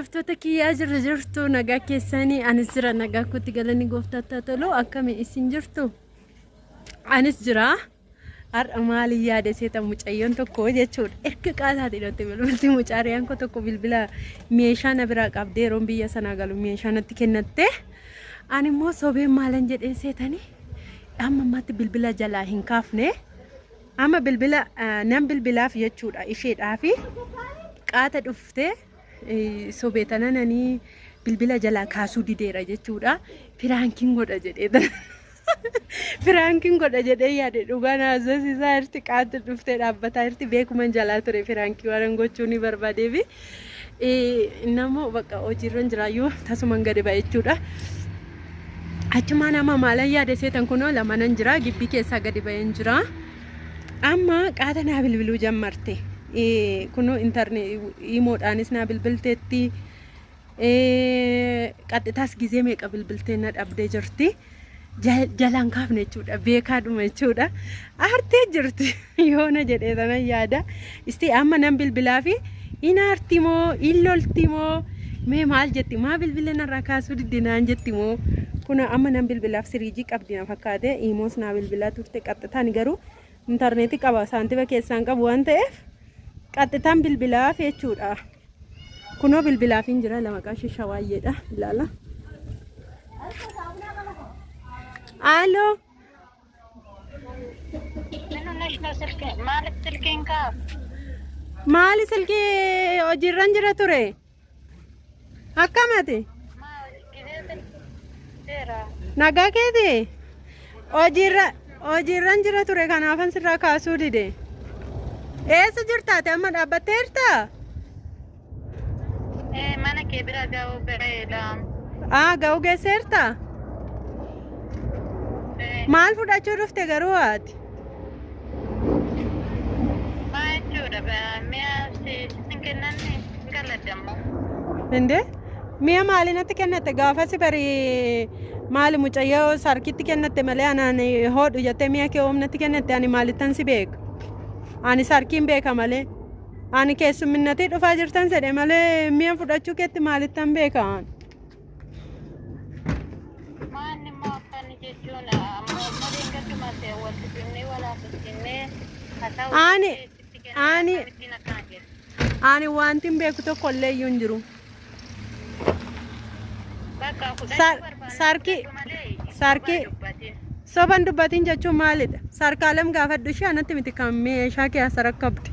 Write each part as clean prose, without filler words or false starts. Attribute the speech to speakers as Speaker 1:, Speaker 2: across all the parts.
Speaker 1: hordoftoota kiyyaa, jirra jirtu? Nagaa keessanii? Anis jira, nagaa kootti, galanni gooftaatti haa tolu. Akkami isin jirtu? Anis jira. Har'a maaliin yaade seeta? Mucayyoon tokko jechuudha. Erga qaataatiin natti bilbilti. Mucaariyaan koo tokko bilbila meeshaa na biraa qabdee yeroon biyya sanaa galu meeshaa natti kennatte. Ani immoo sobeen maalan jedheen seetanii, amma ammaatti bilbila jalaa hin kaafne. Amma bilbila nan bilbilaaf jechuudha isheedhaafi. Qaata dhuftee sobee tanananii bilbila jalaa kaasuu dideera jechuudha. Piraankiin godha jedhee piraankiin godha jedhee yaade. Dhugaa na haasofsiisaa jirti. Qaata dhuftee dhaabbataa jirti. Beekuman jalaa ture, piraankii waan gochuu ni barbaadeefi. Namoo bakka hojiirra hin jiraayyuu tasuman gadi ba'e jechuudha. Achumaan amma maalan yaade seetan? Kunoo lamanan jira, gibbii keessaa gadi ba'een jira. Amma qaata naa bilbiluu jammarte. Kunoo intarneet imoodhaanis naa bilbilteetti. Qaxxitaas gizee meeqa bilbiltee na dhabdee jirti. Jalaan kaafne jechuudha. Beekaadhuma jechuudha. Aartee jirti yoona jedhee sanan yaada. Isti amma nan bilbilaa fi in aarti moo in lolti moo, mee maal jetti, maa bilbila narraa kaasuu didde naan jetti moo? Kun amma nan bilbilaaf. Siriijii qabdi na fakkaate. Imoos naa bilbilaa turte. Qaxxitaan garuu intarneetii qaba, saantima keessaan qabu waan ta'eef qaxxitaan bilbilaaf jechuudha. Kunoo bilbilaaf hin jira. Lama maqaa ishee Shawaayyeedha. Ilaala. Aaloo.
Speaker 2: Maaliif silkiin kaaf?
Speaker 1: Maali, silkii hojiirran jira ture. Akkamati? Nagaa keeti? Hojiirran jira ture, kanaafan sirraa kaasuu dide. Eessa jirtaate amma, dhaabbatteertaa?
Speaker 2: Mana kee bira ga'uu ga'eedha.
Speaker 1: Aa, ga'uu geesseertaa? Maal fudhachuu dhufte garuu ati?
Speaker 2: Maal jechuudha? Mi'a sin kennanni hin kalladda immoo.
Speaker 1: Indee, mi'a maalii natti kennatte? Gaafasi bari maali, mucayyoo sarkitti kennatte malee anaan hodhu jettee mi'a kee oomnatti kennatte. Ani maalittan si beeka? Ani sarkiin beeka malee. Ani keessumminnatii dhufaa jirtan sedhe malee mi'a fudhachuu keetti maalittan beeka?
Speaker 2: Maanni immoo akkanni jechuun ammoo gadduma ta'e walitti dhufnee walaasofsinnee haasa'uu sitti kennee akkamittiin akkana jedhu?
Speaker 1: Ani wanti hin beeku tokko illee iyyuu hin jiru.
Speaker 2: Bakka fudhachuu barbaanne fudhadhu malee soba dubbatin.
Speaker 1: Soban dubbatiin jechuun maalidha? Sarkaalem gaafadhu, ishee anatti miti kan meeshaa kee as rakkabde.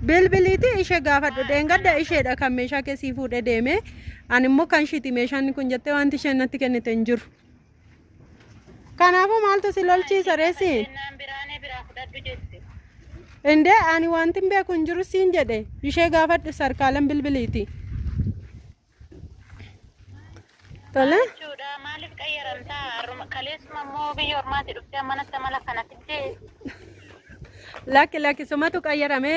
Speaker 1: Bilbiliiti ishee gaafadhu. Dheengadda isheedha kan meeshaa kee sii fuudhee deeme. Ani immoo kan ishiiti meeshaan kun jettee wanti isheen natti kennite hin jiru. Kanaafuu maaltu si lolchiisa reesi?
Speaker 2: Jennaan biraanee biraa fudhadhu jette.
Speaker 1: Indee, ani wanti hin beeku hin jiru siin jedhe. Ishee gaafadhu, Sarkaalem bilbiliiti. Tole.
Speaker 2: Jechuudha, maaliif qayyaramtaa? Har'uma kaleessuma immoo biyya ormaatti dhuftee manatti amala kana fiddee.
Speaker 1: Lakki, lakki, sumatu qayyarame.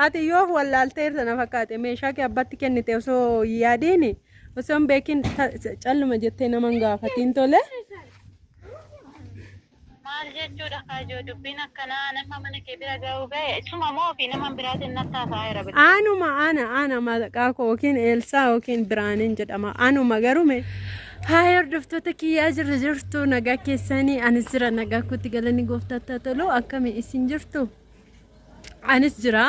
Speaker 1: Ati yoo wallaalteerta na fakkaate. Meeshaa kee abbatti kennite osoo hin yaadiin, osoo hin beekin, calluma jettee nama hin gaafatiin, tole.
Speaker 2: Maal jechuudha kaajoo, dubbiin akkanaa? Nama mana kee bira ga'uu ga'e suma moo fi nama biraatiin natti haasa'aa jira bilbila?
Speaker 1: Anuma, ana maqaa koo yookiin Eelsaa yookiin Biraaniin jedhama. Anuma garuu mee. Haay hordoftoota kiyyaa, jirra jirtu? Nagaa keessanii? Anis jira, nagaa kootti, galanni gooftaatti haa tolu. Akkami isin jirtu? Anis jira.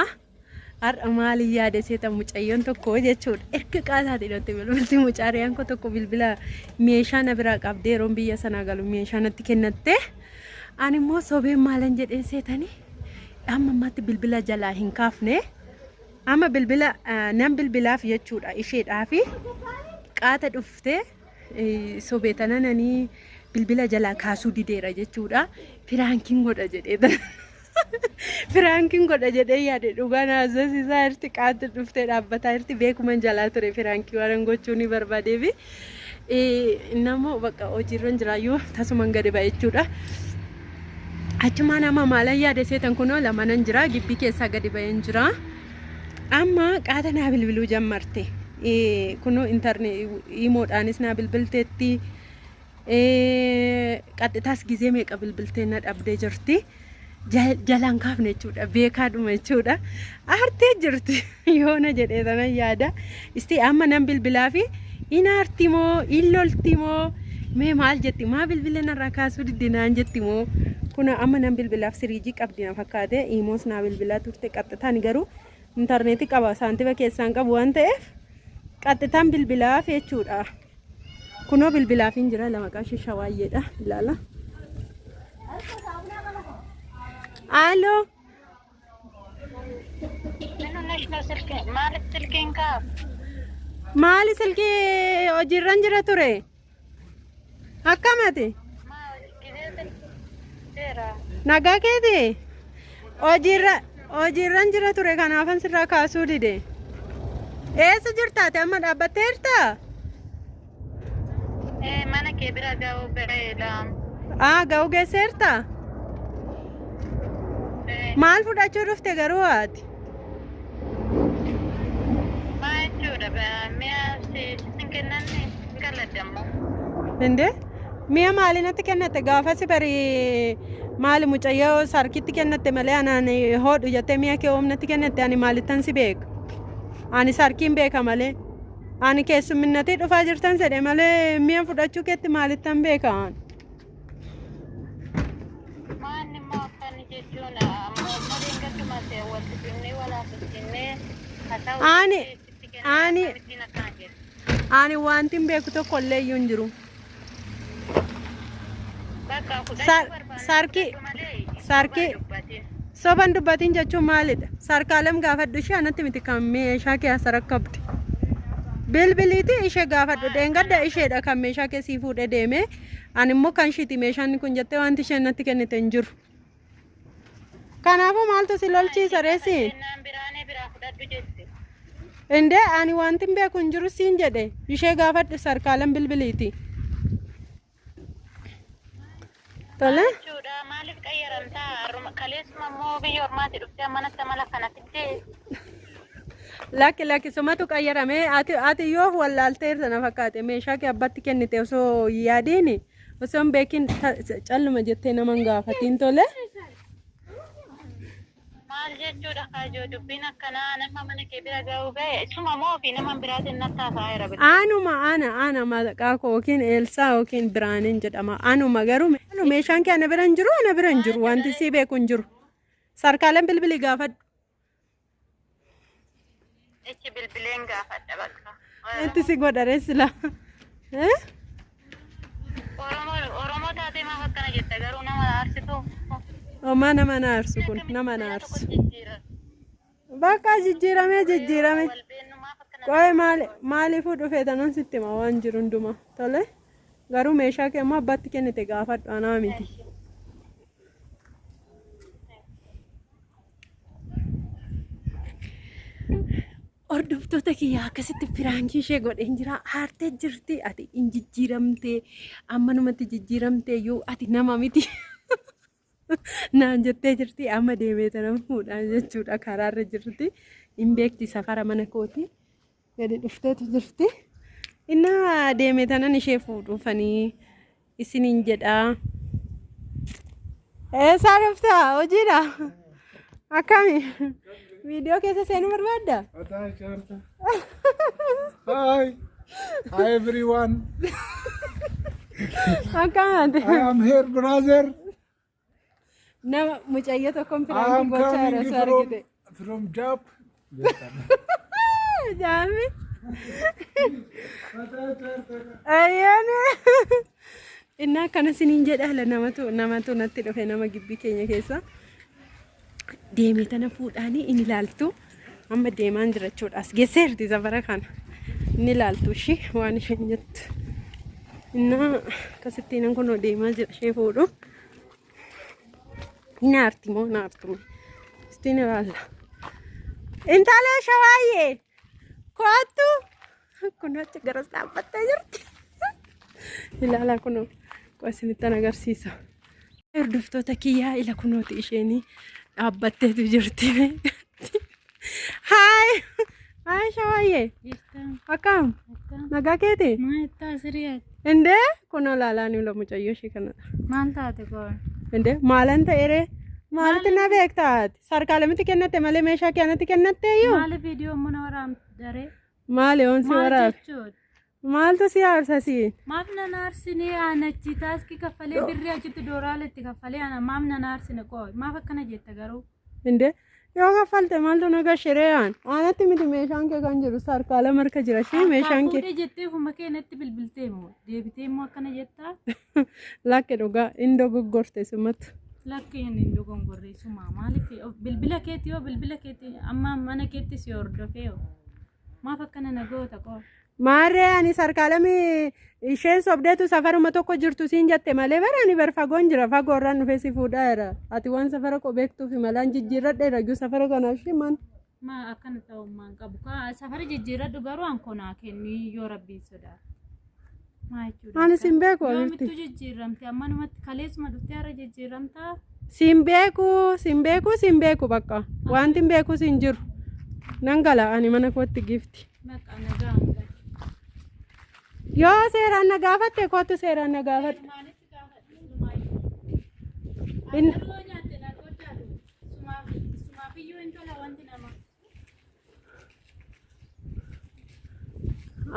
Speaker 1: Har'a maaliin yaade seeta? Mucayyoon tokko jechuudha. Erga qaataatiin natti bilbilti. Mucaariyaan koo tokko bilbila meeshaa na biraa qabdee yeroon biyya sanaa galu meeshaa natti kennatte. Ani immoo sobeen maalan jedheen seetanii, amma ammaatti bilbila jalaa hin kaafne. Amma bilbila nan bilbilaaf jechuudha isheedhaafi. Qaata dhuftee sobee tanananii bilbila jalaa kaasuu dideera jechuudha. Piraankiin godha jedhee piraankiin godha jedhee yaade. Dhugaa na haasofsiisaa jirti. Qaata dhuftee dhaabbataa jirti. Beekuman jalaa ture, piraankii waan gochuu ni barbaadeefi. Namoo bakka hojiirra hin jiraayyuu tasuman gadi ba'e jechuudha. Achumaan amma maalan yaade seetan? Kunoo lamanan jira, gibbii keessaa gadi ba'een jira. Amma qaata naa bilbiluu jammarte. Kunoo intarneet imoodhaanis naa bilbilteetti. Qaxxitaas gizee meeqa bilbiltee na dhabdee jirti. Jalaan kaafne jechuudha. Beekaadhuma jechuudha. Aartee jirti yoona jedhee tanan yaada. Isti amma nan bilbilaa fi in aarti moo in lolti moo mee maal jetti maa bilbila narraa kaasuu didde naan jetti moo kun amma nan bilbilaaf siriijii qabdi na fakkaate iimoos naa bilbilaa turte qaxxitaan garuu intarneetii qaba saantima keessaan qabu waan ta'eef qaxxitaan bilbilaaf jechuudha. Kunoo bilbilaaf hin jira lama qaashii shawaayyeedha ilaala. Aloo.
Speaker 2: Maaliif silkiin kaafu?
Speaker 1: Maali silkii hojiirran jira ture? Akkamati? Nagaa keeti? Hojiirra hojiirran jira ture kanaafan sirraa kaasuu dide. Eessa jirtaate amma dhaabbatteertaa?
Speaker 2: Mana kee bira ga'uu ga'eedha.
Speaker 1: Aa ga'uu geesseertaa? Maal fudhachuu dhufte garuu ati?
Speaker 2: Maal jechuudha? Mi'a sin kennanne hin kalladda immoo.
Speaker 1: Inde mi'a maalii natti kennatte gaafasi bari maali mucayyoo sarkitti kennatte malee anaan hodhu jettee mi'a kee oomnatti kennatte ani maalittan si beeka? Ani sarkiin beeka malee. Ani keessumminnatii dhufaa jirtan sedhe malee mi'a fudhachuu keetti maalittan beeka?
Speaker 2: Maanni immoo akkanni jechuun ammoo gadduma wal dubbifnee wal haasofsiisnee haasa'uu sitti kennee akkamittiin akkana jedhu.
Speaker 1: Ani wanti hin beeku tokko illee iyyuu hin jiru.
Speaker 2: Bakka fudhachuu barbaanne fudhadhu malee dubbatin.
Speaker 1: Soban dubbatiin jechuun maalidha? Sarkaalem gaafadhu ishee anatti miti kan meeshaa kee as rakkabde. Bilbiliiti ishee gaafadhu dheengadda isheedha kan meeshaa kee sii fuudhee deeme. Ani immoo kan ishiiti meeshaan kun jettee wanti isheen natti kennite hin jiru. Kanaafuu maaltu si lolchiisa reesi?
Speaker 2: Jennaan biraanee biraa fudhadhu jette.
Speaker 1: Indee ani wanti hin beeku hin jiru siin jedhe ishee gaafadhu sarkaalem bilbiliiti. Tole?
Speaker 2: Jechuudha maaliif qayyaramtaa? Kaleessuma immoo biyya ormaatti dhuftee manatti amala kana fiddee.
Speaker 1: Lakki lakki sumatu qayyarame ati ati yoo wallaalteerta na fakkaate meeshaa kee abbatti kennite osoo hin yaadiin osoo hin beekin calluma jettee nama hin gaafatiin tole.
Speaker 2: Maal jechuudha kaajoo dubbiin akkanaa nama mana kee bira ga'uu ga'e suma moo fi nama biraatiin natti haasa'aa jira bilbila.
Speaker 1: Anuma ana ana maqaa koo yookiin Eelsaa yookiin Biraaneen jedhama. Anuma garuu meeshaan kee ana bira hin jiru ana bira hin jiru wanti sii beeku hin jiru. Sarkaaleen bilbilii gaafadhu.
Speaker 2: Ichi bilbileen gaafadha bakka.
Speaker 1: Itti si godha reessila.
Speaker 2: Oromoo Oromoo taatee maaf akkana jetta garuu nama aarsitu.
Speaker 1: Homaa nama na aarsu kun nama na aarsu. Bakka jijjiiramee jijjiirame.
Speaker 2: Wal beennu maaf akkana.
Speaker 1: Qo'ee maali maaliifuu dhufee tanan sitti hima waan jiru hundumaa tole garuu meeshaa kee immoo abbaatti kennite gaafadhu anaa miti. Hordoftoota kiyya akkasitti piraankii ishee godheen jira. Aartee jirti ati hin jijjiiramtee amma numatti jijjiiramtee iyyuu ati nama miti. Naan jettee jirti amma deemee tana fuudhaan jechuudha karaarra jirti. Hin beekti safara mana kooti. Gadi dhufteetu jirti. Innaa deemee tanan ishee fuudhuufanii isiniin jedhaa. Eessaa dhuftaa? Hojiidha? Akkami? Viidiyoo keessa seenuu barbaadda?
Speaker 3: Hi. Hi everyone.
Speaker 1: Akkam ati?
Speaker 3: I am here, brother.
Speaker 1: Nama mucayyoo tokkoon
Speaker 3: I
Speaker 1: piraankii
Speaker 3: am
Speaker 1: gochaa jira
Speaker 3: coming
Speaker 1: osoo argite.
Speaker 3: from job.
Speaker 1: Jaami. Ayyaana. Inni akkana isiniin jedha namatu namatu natti dhufe nama gibbii keenya keessa. Deemee tana fuudhaanii inni ilaaltu amma deemaan jira jechuudha. As geesseerti safara kana. Inni ilaaltu ishii waan isheen jettu. Innaa akkasittiin kun deemaa jira ishee fuudhu. Inni aarti moo hin aartu moo? Istiin ilaalla. Intala shawaayyee koottu kun achi garas dhaabbattee jirti. Ilaalaa kunoo isinittan agarsiisa. Hordoftoota kiyyaa ila kunooti isheen dhaabbatteetu jirti. Haay! Haay shawaayyee! Akkam? Nagaa keeti?
Speaker 4: Maal siriyaati?
Speaker 1: Indee kunoo ilaalaa ni mucayyoo ishee kanadha.
Speaker 4: Maal taate koon?
Speaker 1: Indee maalan ta'eree? Maalitti na beekta ati? Sarkaalamitti kennatte malee meeshaa kee anatti kennatte iyyuu.
Speaker 4: Maaliif viidiyoo immoo na waraabdaree?
Speaker 1: Maali oon si
Speaker 4: Maal
Speaker 1: waraabe?
Speaker 4: jechuudha?
Speaker 1: Maaltu si aarsa siin?
Speaker 4: Maaf nan aarsine ana achi taaskii kaffalee birrii achitti dooraala itti kaffalee ana maaf nan aarsine qooy maaf akkana jetta garuu?
Speaker 1: Inde yoo kaffalte maaltu na gashiree aan? Anatti miti meeshaan kee kan jiru sarkaalama harka jira shii meeshaan kee.
Speaker 4: Fuudhee jettee ofuma kee natti bilbiltee moo deebitee immoo akkana jettaa?
Speaker 1: Lakke dhugaa hin dogoggorte sumatu.
Speaker 4: Lakki hin dogongorree sumaa maaliif bilbila keetti yoo bilbila keetti amma mana keetti si hordofee hoo maaf akkana na goota qooy?
Speaker 1: Maarree ani sarkaalami isheen sobdeetu safaruma tokko jirtu siin jette malee bara ani bar fagoon jira fagoo irraan dhufee si fuudhaa jira. Ati waan safara koo beektuuf malaan jijjiirradheera iyyuu safara kanaaf ishee maan.
Speaker 4: Ma akkana ta'uu maan qabu kaa safara jijjiirradhu garuu an konaa kenni yoo rabbiin sodaate. Maa jechuudha?
Speaker 1: Ani siin beeku
Speaker 4: Yoomittuu
Speaker 1: amirti.
Speaker 4: jijjiiramte ammanumatti kaleessuma dhuftee har'a jijjiiramtaa?
Speaker 1: Siin beeku siin beeku siin beeku bakka wanti hin beeku siin jiru. Nan gala ani mana kootti gifti.
Speaker 4: Bakka nagaa hanga.
Speaker 1: Yoo seeraan na gaafatte kootu seeraan na gaafadhu.
Speaker 4: Maalitti gaafadhu hundumaa?
Speaker 1: In-
Speaker 4: Akka yoo nyaatte na godhaatu sumaaf iyyuu hin tola wanti namaa.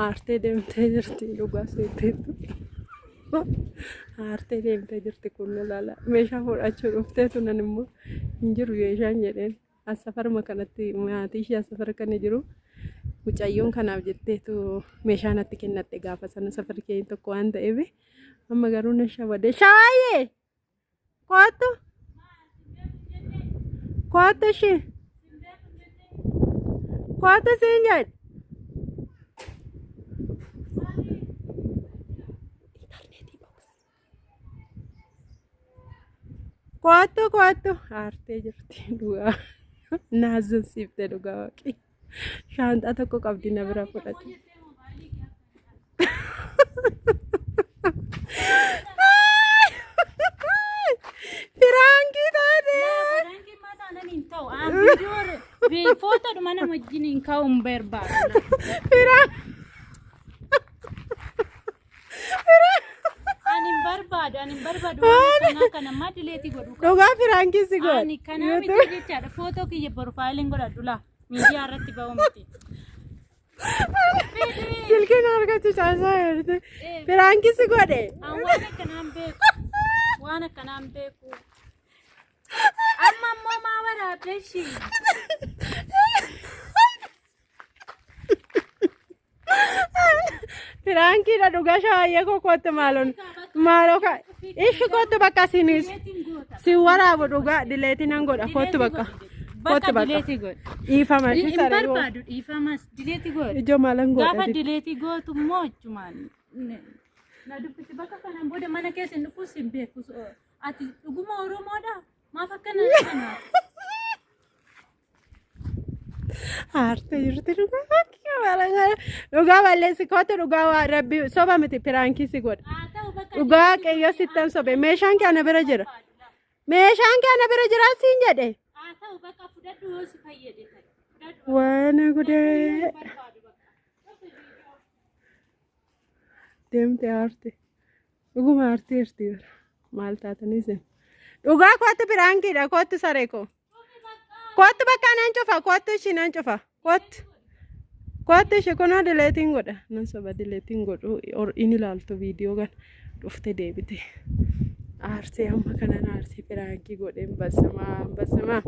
Speaker 1: Aartee deemtee jirti dhugaa seeteetu. Aartee deemtee jirti kun ilaala. Meeshaa fudhachuu dhufteetu nan immoo hin jiru meeshaan jedheen. As safaruma kanatti maatii ishee as safara kana jiru. Mucayyoon kanaaf jetteetu meeshaa natti kennatte gaafa sana safari keenya tokko waan ta'eef amma garuu na shawwadee. Shawaayyee! Kootu! Kootu ishee! Kootu siin jedhe! Kootu kootu aartee jirti dhugaa naazansiifte dhugaa waaqi shaanxaa tokko qabdi na bira fudhate. Firaankii taate.
Speaker 4: Firaankii maa taanaan hin ta'u. Aan viidiyoo footodhuma nama wajjin hin ka'u hin barbaadu.
Speaker 1: Firaan.
Speaker 4: Ani hin barbaadu ani hin barbaadu waan akkanaa kana ammaa dileetii godhu qaba.
Speaker 1: Dhugaa firaankii si godhe.
Speaker 4: Ani kanaa miti jechaadha. Footoo kiyya profaayiliin godhadhu laa miidiyaa irratti ba'u miti.
Speaker 1: Silkiin argachuu caasaa jirti. Firaankii si godhe.
Speaker 4: An waan akkanaan beeku. Waan akkanaan beeku. Amma immoo maa waraabde ishii?
Speaker 1: Firaankiidha dhugaa shawaayyee koo kootu maaloon maaloo ka ishi kootu bakka sinis
Speaker 4: Dileetiin goota.
Speaker 1: si waraabu dhugaa dileetii nan godha kootu bakka kootu
Speaker 4: Bakka
Speaker 1: bakka
Speaker 4: dileetii godhi.
Speaker 1: dhiifama ishi
Speaker 4: Hin
Speaker 1: saree yoo
Speaker 4: barbaadu dhiifamas dileetii godhi.
Speaker 1: ijoo maalan
Speaker 4: Gaafa
Speaker 1: godha
Speaker 4: dileetii gootu immoo achumaan na dubbisi bakka kanaan booda mana keessa hin dhufuus hin beeku. Ati dhuguma Oromoodha? Maaf akkana kana?
Speaker 1: Aartee jirti dhugaa maalan dhugaa balleessi kootu dhugaa waa rabbi soba miti firaankii si godha
Speaker 4: Haa ta'u bakka
Speaker 1: dhugaa qeyyoo sittan sobe meeshaan kee ana bira jira meeshaan kee ana bira jira siin jedhe
Speaker 4: Haa ta'u bakka fudhadhu yoo si fayyade ta'e. Fudhadhu
Speaker 1: waan gudee
Speaker 4: barbaadu bakka.
Speaker 1: Deemte aarte. Dhuguma aarteerti bara. Maal taatanii isin? Dhugaa kootu piraankiidha kootu saree koo. Kootu bakka nan cufa kootu ishii nan cufa kootu. Kootu ishii kunoo dileetiin godha. Nan soba dileetiin godhu in ilaaltu viidiyoo kana dhufte deebite. Aarsee amma kanan aarsee piraankii godheen basimaa basimaa.